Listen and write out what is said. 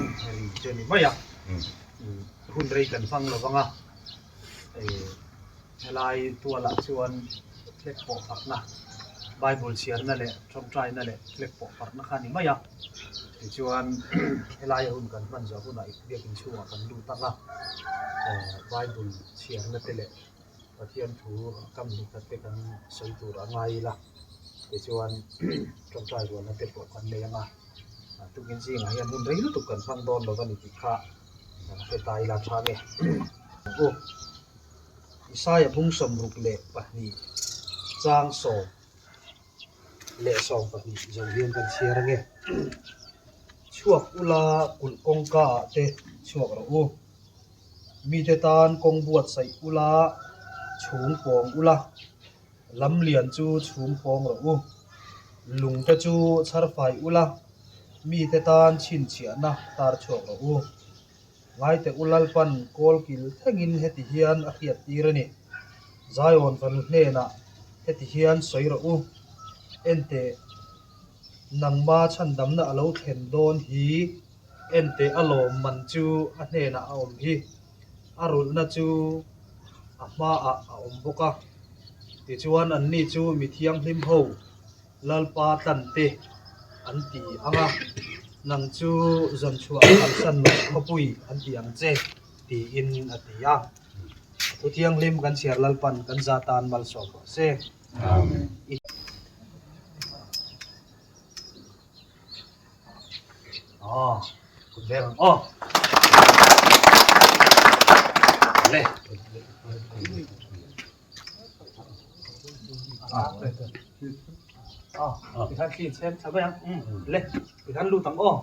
Ri chu a ni mai a, hun rei kan hmang lo vang a, helai tualah chuan hlek pawh farhna, Bible chhiarna leh tawngtaina leh hlek pawh farhna kha a ni mai a. Tichuan helai hun kan hman zawh hunah biakin chhungah kan lut ang a, Bible chhiarna te leh Pathian thu kam hnih khat te kan sawi tur a ngai ila, tichuan tawngtai rualna te pawh kan nei ang a, tukin zingah hian hun rei lutuk kan hmang dawn lo a ni tih kha kan hre ta ila tha nge. U Isaia bung 62 chang 12 zo hian kan chhiar ange. Chhuak ula kulh kawngka ah te chhuak rawh u. Mite tan kawng buatsaih ula, chhung pawng ula, lam lian chu chhung pawng rawh u. Lungte chu chhar fai ula, mite tan chhinchhiahna tar chhuak rawh u. Ngaite u Lalpan kawl kil thlengin heti hian a hriat tir a ni. Zion fanu hnenah heti hian sawi rawh u, Enteh, nangma chhandamna a lo thlen dawn hi. Enteh a lawm man chu a hnenah a awm hi, a rulhna chu a hmaah a awm bawk a. Tichuan anni chu mi thianghlim ho Lalpa tlante an ti ang a, nang chu zawnchhuah kalsan loh khawpui an ti ang che tiin a ti a. Thu thianghlim kan chhiar Lalpan kan za tan malsawm rawh se. Amen. Aw, kut veng ang aw. Le. Aw, tikhan thli chhem tha mai ang. Le, tikhan lut ang aw.